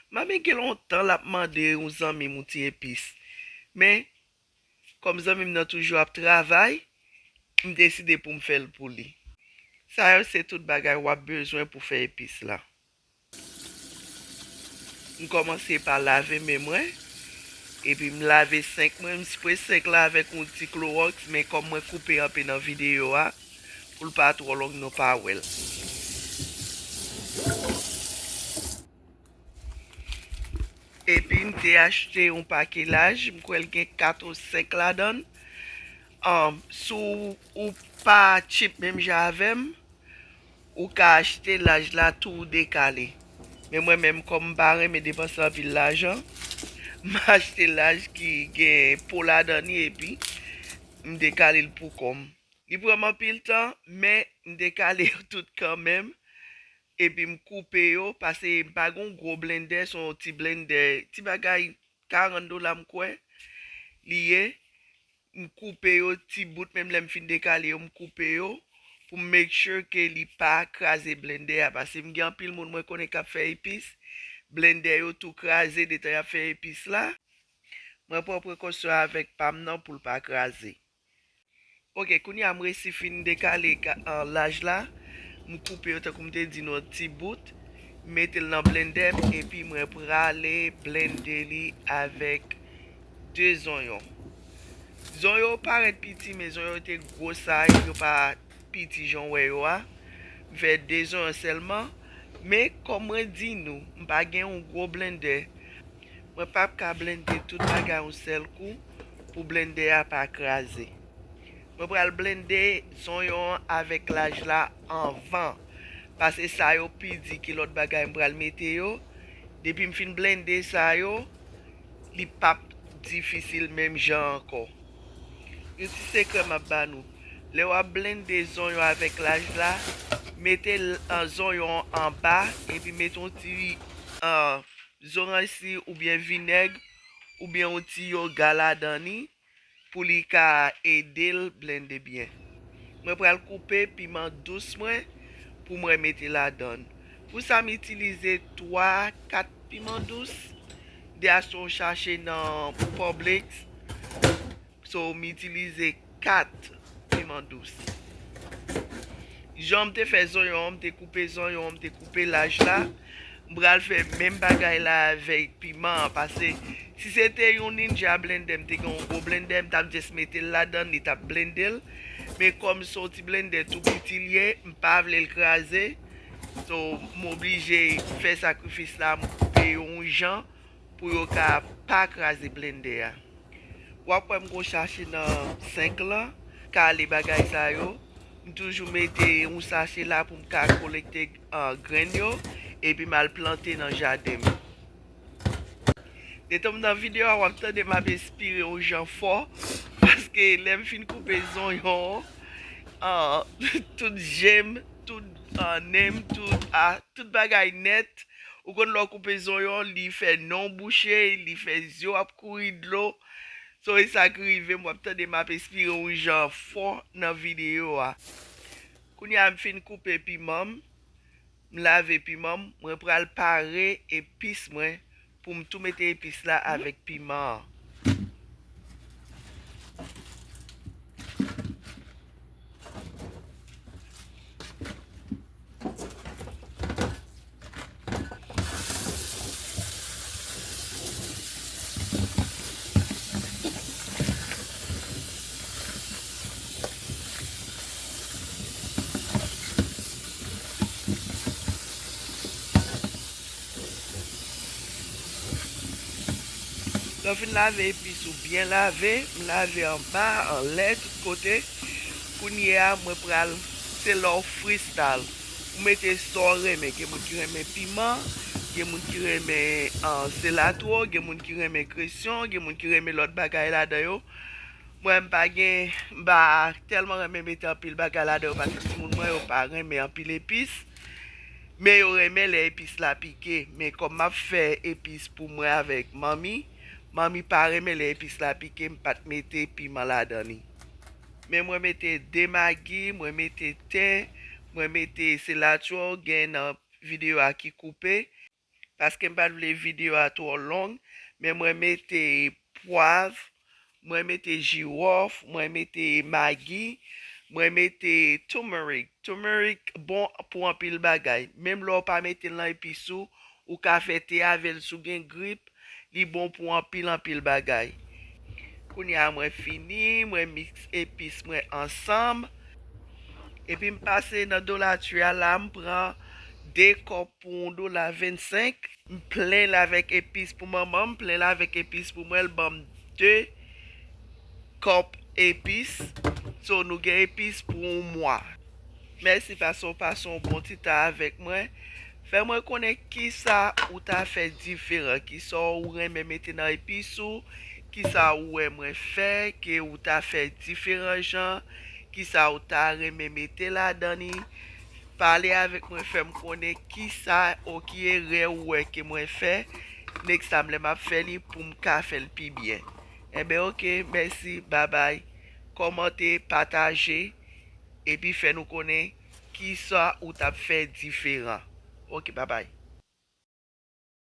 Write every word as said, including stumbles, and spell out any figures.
Manmi gen lontan l ap mande yon zanmi m yon ti epis. Men, kòm zanmi m nan toujou ap travay, m deside pou m fè l pou li. Sa yo se tout bagay w ap bezwen pou fè epis la. M kòmanse pa lave men mwen, epi m lave senk mwen. M spre senk la avèk yon ti klowòks, men kòm mwen koupe anpe nan videyo a, pou l pa twò long, nou pa wè l. Epi m te achte yon pake laj, m kwè l gen kat ou senk ladan l. Um, si w, ou pa cheap menm jan avè m, ou ka achte laj la tou dekale. Men mwen menm, kòm m pa renmen depanse anpil lajan, m achte laj ki gen po ladan li, epi m dekale l pou kò m. Li pran m anpil tan, men m dekale yo tout kanmenm. Epi m koupe yo, paske m pa gen yon gwo blendè, se yon ti blendè, ti bagay karant dola m kwè li ye. M koupe yo ti bout, menm lè m fin dekale yo, m koupe yo pou m make sure ke li pa kraze blendè a, paske m gen anpil moun mwen konnen k ap fè epis, blendè yo tou kraze detan y ap fè epis la. Mwen pran prekosyon avèk pa m nan pou l pa kraze. Ok, kounye a m resi fin dekale ka-, an, laj la. M koupe yo tankou m te di nou an ti bout. M mete l nan blendè m, epi mwen prale blende li avèk de zonyon. Zonyon yo parèt piti, men zonyon yo te gwo sa, yo pa piti jan w wè yo a. M fè de zonyon sèlman. Men, kòm mwen di nou, m pa gen yon gwo blendè. Mwen p ap ka blende tout bagay yon sèl kou pou blendè a pa kraze. Mwen pral blende zonyon an avèk laj la anvan, paske sa yo pi di ki lòt bagay m pral mete yo. Depi m fin blende sa yo, li p ap difisil menm jan ankò. Yon ti sekrè m ap ba nou. Lè w ap blende zonyon avèk laj la, mete l-, an, zonyon an anba, epi mete yon ti, an, zoranj si oubyen vinèg oubyen yon ti yoga ladan li pou li ka ede l blende byen. Mwen pral koupe piman dous mwen pou mwen mete ladan l. Pou sa, m itilize twa, kat piman dous. De a se yon chache nan Publix. So, m itilize kat piman dous. Jan m te fè zonyon an, m te koupe zonyon an, m te koupe laj la. M pral fè menm bagay la avèk piman an, paske si se te yon ninja blendè, m te gen yon gwo blendè, m t ap just mete l ladan, li t ap blende l. Men kòm se yon ti blendè tou piti l ye, m pa vle l kraze. So, m oblije fè sakrifis la, m koupe yo yon jan pou yo ka pa kraze blendè a. W ap wè m gon chache nan senk lan, kale bagay sa yo. M toujou mete yon sache la pou m ka kolekte, ah, grenn yo, epi m al plante nan jaden m. Detan m nan videyo a, w ap tande m ap espire yon jan fò, paske lè m fin koupe zonyon, ah, tout je m, tout, ah, nen m, tout, ah, tout bagay nèt. Ou konn lè w koupe zonyon, li fè nen w bouche, li fè zye w ap kouri dlo. So, e sa k rive m, w ap tande m ap espire yon jan fò nan videyo a. Kounye a, m fin koupe piman m, m lave piman m, mwen pral pare epis mwen pou m tou mete epis la avèk piman an. Lè w fin lave epis ou byen lave, m lave anba, anlè, tout kote. Kounye a, mwen pral, se lè w freestyle. Ou mete sa w renmen. Gen moun ki renmen piman, gen moun ki renmen, ah, selatwo, gen moun ki renmen kresyon, gen moun ki renmen lòt bagay ladan yo. Mwen, m pa gen, m pa tèlman renmen mete anpil bagay ladan yo, paske timoun mwen yo pa renmen anpil epis. Men yo renmen lè epis la pike. Men kòm m ap fè epis pou mwen avèk manmi, manmi pa renmen lè epis la pike, m pa t mete piman ladan li. Men mwen mete de magi, mwen mete ten, mwen mete selatwo, gen nan videyo a ki koupe. paske m pa t vle videyo a twò long, men mwen mete pwav, mwen mete jiwòf, mwen mete magi, mwen mete turmeric. Turmeric bon pou anpil bagay. Menm lè w pa mete l nan epis ou, ou ka fè te avè l si w gen grip, li bon pou anpil, anpil bagay. Kounye a mwen fini, mwen miks epis mwen ansanm. Epi m pase nan Dollar Tree a la, m pran de kòp pou yon dola vennsenk. M plen l avèk epis pou manman m, m plen l avèk epis pou mwen, l ban m de kòp epis. So, nou gen epis pou yon mwa. Mèsi paske w pase yon bon ti tan avèk mwen. Fè mwen konnen kisa ou ta fè diferan, kisa ou renmen mete nan epis ou, kisa ou wè mwen fè ke ou ta fè diferan jan, kisa ou ta renmen mete ladan li. Pale avèk mwen, fè m konnen kisa ou ki erè ou wè ke mwen fè. Next time lè m ap fè li pou m ka fè l pi byen. Enben, oke, mèsi, babay. Kòmante, pataje, epi fè nou konnen kisa ou t ap fè diferan. Oke, babay.